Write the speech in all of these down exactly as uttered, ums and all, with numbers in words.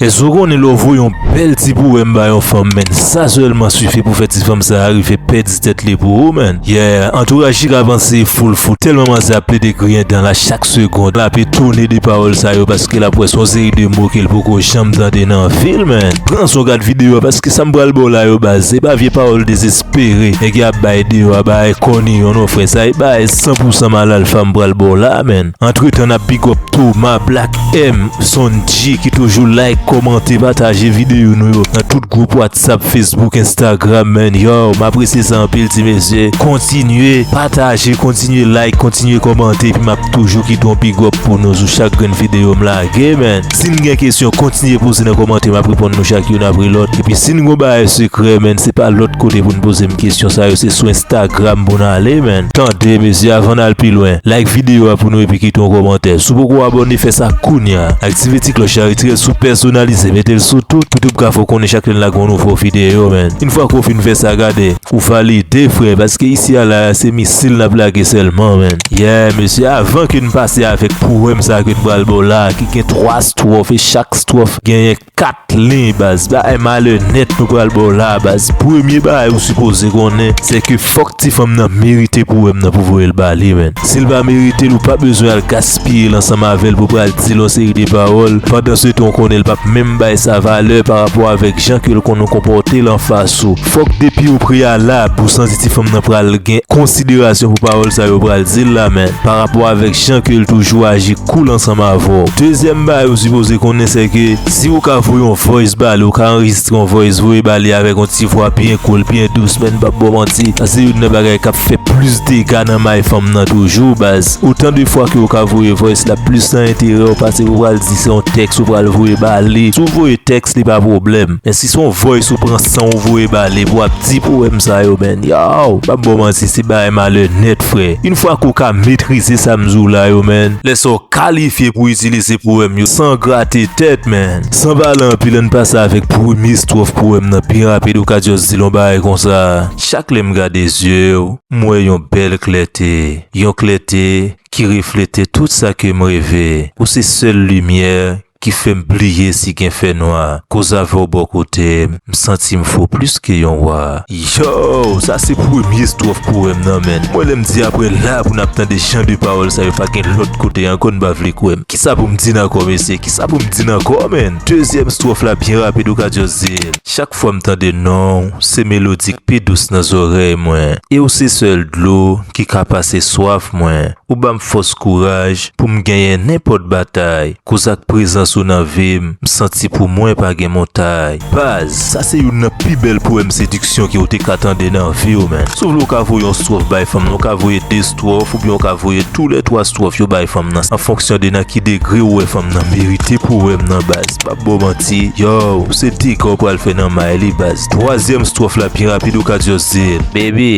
Èske w konnen lè w voye yon bèl ti powèm ba yon fanm, menn, sa sèlman sifi pou fè ti fanm sa a rive pèdi tèt li pou ou, menn? Yeah, antouraj li ka panse full fout, tèlman manzè ap plede griyen dan l a chak segonn. L ape tounen de pawòl sa yo paske l ap wè se yon seri de mo ke l poko janm tande nan vi l, menn. Pran swen w gad videyo a paske sa m pral ba w la yo, baz, se pa vye pawòl dezespere nèg yo ap bay deyò a, bagay kòneyon non, frè. Sa e bagay san pou san malalfa m pral ba w la, menn. Antretan, n ap big up Thomas, Black M, Son G ki toujou like, kòmante, pataje videyo nou yo nan tout gwoup WhatsApp, Facebook, Instagram, menn. Yo, m apresye sa anpil, ti mesye. Kontinye pataje, kontinye like, kontinye kòmante, epi m ap toujou kite yon big up pou nou sou chak grenn videyo m lage, menn. Si n gen kesyon, kontinye poze nan kòmantè, m ap reponn nou chak youn apre lòt. Epi si n gon bagay sekrè, menn, se pa lòt kote pou n poze m kesyon sa yo, se sou Instagram pou n ale, menn. Tande, mesye, avan n al pi lwen, like videyo a pou nou epi kite yon kòmantè. Si w poko abòne, fè sa kounya. Aktive ti klòch la, retire l sou pèsonalize, mete l sou tout, pou tou ka fè w konnen chak lè n lage yon nouvo videyo, menn. Yon fwa ke w fin fè sa, gade, ou valide, frè, paske isi a la, se misil n ap lage sèlman, menn. Yeah, mesye, avan ke n pase avèk powèm sa ke n pral ba w la, ki gen twa stwòf, e chak stwòf genyen kat liy, baz. Bagay malè nèt nou pral ba w la, baz. Premye bagay ou sipoze konnen, se ke fòk ti fanm nan merite powèm nan pou voye l ba li, menn. Si l pa merite l, ou pa bezwen al gaspiye l ansanm avè l pou pral di l yon seri de pawòl. Pandansetan, w konnen l p ap menm bay sa valè pa rapò avèk jan ke l konn konpòte l anfas ou. Fòk depi o preyalab, ou santi ti fanm nan pral gen konsiderasyon pou pawòl sa yo pral di l la, menn, pa rapò avèk jan ke l toujou aji cool ansanm avè w. Dezyèm bagay ou sipoze konnen, se ke si ou ka voye yon voice ba li, ou ka anrejistre yon voice, voye ba li avèk yon ti vwa byen cool, byen dous, menn, m p ap ba w manti. Sa se youn nan bagay k ap fè plis dega nan may fanm nan toujou, baz. Otan de fwa ke ou ka voye voice, l ap plis nan enterè w pase ou pral di se yon tèks ou pral voye ba li. Si w voye tèks, li pa pwoblèm. Men si se yon voice ou pran san w voye ba li, pou w ap di powèm sa yo, menn, yow, m p ap ba w manti, se bagay malè nèt, frè. Yon fwa ke w ka metrize sa m di w la yo, menn, lè sa w kalifye pou itilize powèm yo san grate tèt, menn. San pale anpil, ann pase avèk premye stwòf powèm nan byen rapid, ou ka just di l yon bagay konsa. Chak lè m gade zye w, m wè yon bèl klète, yon klète ki reflete tout sa ke m reve. Ou se sèl limyè ki fè m bliye si gen fènwa. Koz avè w bò kote m, m santi m fo plis ke yon wa. Yow, sa se premye stwòf powèm nan, menn. Mwen, lè m di apre la pou n ap tande jan de pawòl sa yo pa gen lòt kote ankò, n pa vle kwè m. Kisa pou m di n ankò, mesye? Kisa pou m di n ankò, menn? Dezyèm stwòf la byen rapid, ou ka just di l. Chak fwa m tande non w, se melodi k pi dous nan zòrèy mwen. E w se sèl dlo ki ka pase swaf mwen. Ou ban m fòs, kouraj pou m genyen nenpòt batay. Koz ak prezans ou nan vi m, m santi pou mwen pa gen montay. Baz, sa se youn nan pi bèl powèm sediksyon ke w te ka tande nan vi w, menn. Si w vle, w ka voye yon stwòf bay fanm nan, w ka voye de stwòf, oubyen w ka voye toulètwa stwòf yo bay fanm nan, an fonksyon de nan ki degre ou wè fanm nan merite powèm nan, baz. M p ap ba w manti, yow, se dega w pral fè nan may li, baz. Twazyèm stwòf la, byen rapid, ou ka just di l, baby,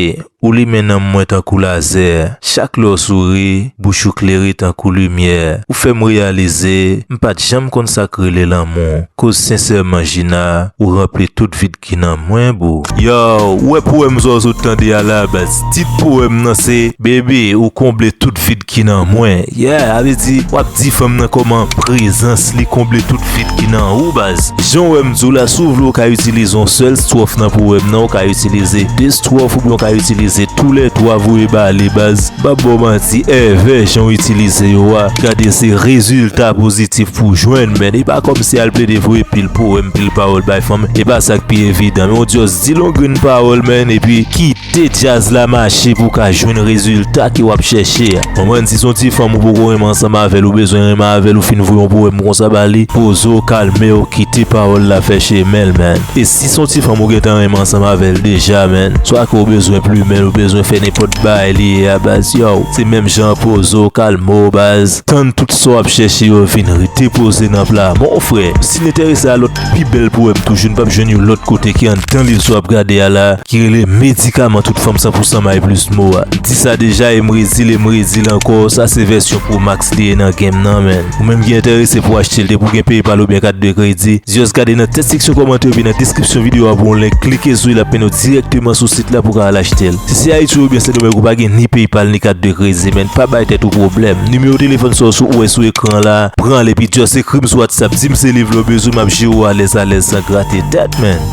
ou limen nanm mwen tankou lazè. Chak lè w souri, bouch ou klere tankou limyè. Ou fè m reyalize m pa t janm konn sa k rele lanmou. Koz sensèman, Gina, ou ranpli tout vid ki nan mwen, boo. Yow, ou wè powèm sa w sot tande a la, baz. Tit powèm nan se Bebe, ou konble tout vid ki nan mwen. Yeah, sa vle di, w ap di fanm nan kòman prezans li konble tout vid ki nan ou, baz. Jan w wè m di w la, si w vle, w ka itilize yon sèl stwòf nan powèm nan, w ka itilize de stwòf, oubyen w ka itilize toulètwa voye ba li, baz. M p ap ba w manti, èvè jan w itilize yo a, gade se rezilta pozitif pou w jwenn, menn. E pa kòmsi al plede voye pil powèm, pil pawòl bay fanm, e pa sa k pi evidan. Men w just di l yon grenn pawòl, menn, epi kite djaz la mache pou w ka jwenn rezilta ke w ap chèche a. Konprann, si se yon ti fanm ou poko renmen ansanm avè l, ou bezwen renmen avè l, ou fin voye yon powèm konsa ba li, poze w, kalme w, kite pawòl la fè chemen l, menn. E si se yon ti fanm ou gentan renmen ansanm avè l deja, menn, swa ke w bezwen plimen l, ou bezwen fè nenpòt bagay li ye a, baz, yow, se menm jan, poze w, kalme w, baz, tann tout sa w ap chèche yo vin depoze nan pla. Mon frè, si n enterese a lòt pi bèl powèm toujou, n p ap jwenn yo lòt kote ki anndan liv sa w ap gade a la, ki rele Medikaman Tout Fanm san pou san May Plis Mo a. M di sa deja e m redi l e m redi l ankò, sa se vèsyon Pro Max li ye nan game nan, menn. Ou menm ki enterese pou achte l, depi w gen PayPal oubyen kat de kredi, just gade nan tèt seksyon kòmantè oubyen nan deskripsyon videyo a pou yon link, klike sou li, l ap mennen w dirèkteman sou sit la pou w ka al achte l. Si se Ayiti oubyen Sendomeng, ou pa gen ni PayPal ni kat de kredi, men pa bay tèt ou pwoblèm. Nimewo telefòn sa w sou, ou wè sou ekran la, pran l epi just ekri m sou WhatsApp, di m se liv la w bezwen, m ap jere w alèz alèz san grate tèt, man.